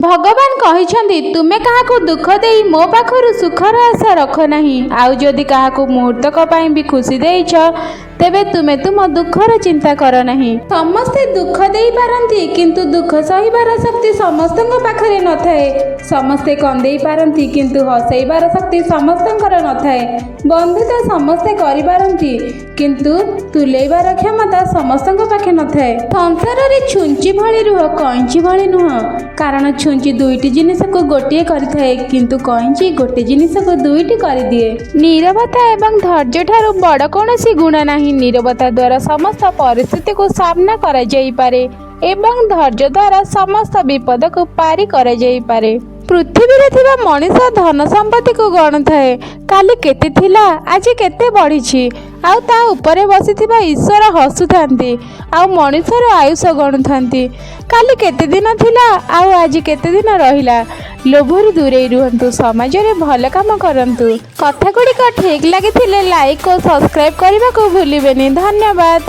ଭଗବାନ କହିଛନ୍ତି, ତୁମେ କାହାକୁ ଦୁଃଖ ଦେଇ ମୋ ପାଖରୁ ସୁଖର ଆଶା ରଖ ନାହିଁ। ଆଉ ଯଦି କାହାକୁ ମୁହୂର୍ତ୍ତକ ପାଇଁ ବି ଖୁସି ଦେଇଛ, ତେବେ ତୁମେ ତୁମ ଦୁଃଖର ଚିନ୍ତା କର ନାହିଁ। ସମସ୍ତେ ଦୁଃଖ ଦେଇପାରନ୍ତି, କିନ୍ତୁ ଦୁଃଖ ସହିବାର ଶକ୍ତି ସମସ୍ତଙ୍କ ପାଖରେ ନଥାଏ। ସମସ୍ତେ କନ୍ଦେଇ ପାରନ୍ତି, କିନ୍ତୁ ହସେଇବାର ଶକ୍ତି ସମସ୍ତଙ୍କର ନଥାଏ। ବନ୍ଧୁତା ସମସ୍ତେ କରିପାରନ୍ତି, କିନ୍ତୁ ତୁଲେଇବାର କ୍ଷମତା ସମସ୍ତଙ୍କ ପାଖେ ନଥାଏ। ସଂସାରରେ ଛୁଞ୍ଚି ଭଳି ରୁହ, କଇଁଚି ଭଳି ନୁହଁ। କାରଣ ଛୁଞ୍ଚି ଦୁଇଟି ଜିନିଷକୁ ଗୋଟିଏ କରିଥାଏ, କିନ୍ତୁ କଇଁଚି ଗୋଟେ ଜିନିଷକୁ ଦୁଇଟି କରିଦିଏ। ନୀରବତା ଏବଂ ଧୈର୍ଯ୍ୟ ଠାରୁ ବଡ଼ କୌଣସି ଗୁଣ ନାହିଁ। ନୀରବତା ଦ୍ୱାରା ସମସ୍ତ ପରିସ୍ଥିତିକୁ ସାମ୍ନା କରାଯାଇପାରେ ଏବଂ ଧୈର୍ଯ୍ୟ ଦ୍ୱାରା ସମସ୍ତ ବିପଦକୁ ପାରି କରାଯାଇପାରେ। ପୃଥିବୀରେ ଥିବା ମଣିଷ ଧନ ସମ୍ପତ୍ତିକୁ ଗଣୁଥାଏ, କାଲି କେତେ ଥିଲା, ଆଜି କେତେ ବଢ଼ିଛି। ଆଉ ତା ଉପରେ ବସିଥିବା ଈଶ୍ୱର ହସୁଥାନ୍ତି ଆଉ ମଣିଷର ଆୟୁଷ ଗଣୁଥାନ୍ତି, କାଲି କେତେ ଦିନ ଥିଲା ଆଉ ଆଜି କେତେ ଦିନ ରହିଲା। ଲୋଭରୁ ଦୂରେଇ ରୁହନ୍ତୁ, ସମାଜରେ ଭଲ କାମ କରନ୍ତୁ। କଥା ଗୁଡ଼ିକ ଠିକ୍ ଲାଗିଥିଲେ ଲାଇକ୍ ଓ ସବସ୍କ୍ରାଇବ୍ କରିବାକୁ ଭୁଲିବେନି। ଧନ୍ୟବାଦ।